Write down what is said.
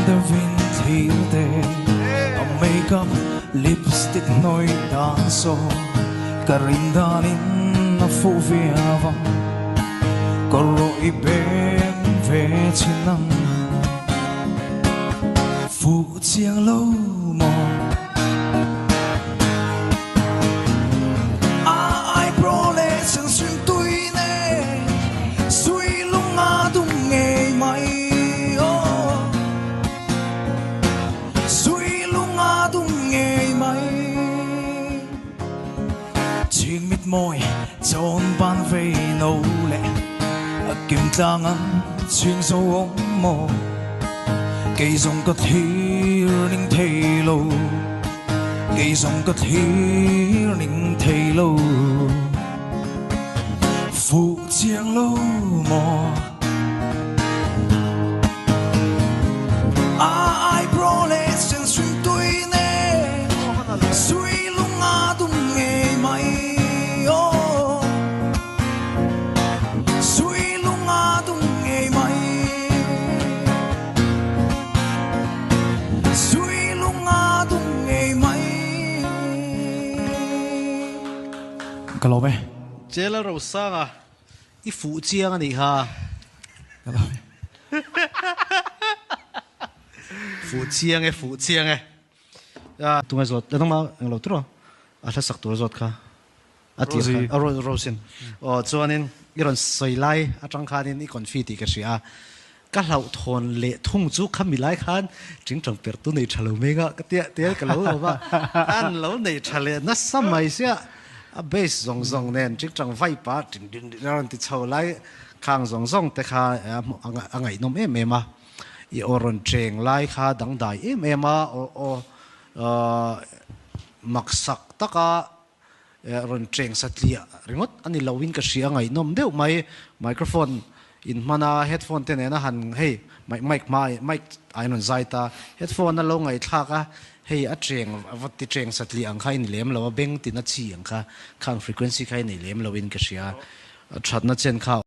deuhin thlir teh A makeup lipstick hnawih dan saw Ka rin danin a fuh viau ang Ka rawh i beng ve chin ang Fuh chiang lo maw A eyebrow leh chhang tui nen Sui lung a dum ngei mai aw Sui lung a dum ngei mai Chhing mit mawi chawn ban vei no leh A kim tlang an chhing zo awm maw Kei zawng ka thlir ning thei lo Kei zawng ka thlir ning thei lo Fuh chiang lo maw A eyebrow leh sen sui tui nen Sui lung a dum ngei mai aw Sui lung a dum ngei mai Sui lung a dum ngei mai Ka lawm e. Jela Rosanga i fuh chiang a nih kha. Fuh chiang e, fuh chiang e. Tunge zawt, nangmah englo tur a, a hla sak tur zawt kha. A tir kha, a Rosin. Aw chuanin i rawn sawi lai atang khanin i confi tih ka hria a. Ka hlauhthawn leh thung chu khami lai khan tingtang per tu nei tha lo mai nga ka tia tia ka lo awm a. An lo nei tha leh nasa mai sia a bass zawng zawng nen tingtang vai pa ting ding ding a rawn ti chho lai khang zawng zawng te kha a ngaihnawm em em a. I aw rawn cheng lai kha dangdai em em a aw maksak taka rawn cheng satliah ringawt a ni loin ka hria ngaihnawm deuh mai. Microphone in hman a, headphone te nena han hei mic hma mic ah in rawn zai ta, headphone a lo ngaihthlak a, hei a cheng va ti cheng satliah ang kha i ni lem lo a, beng tina chi ang kha khang frequency kha i nei lem loin ka hria. Thatna chen kha.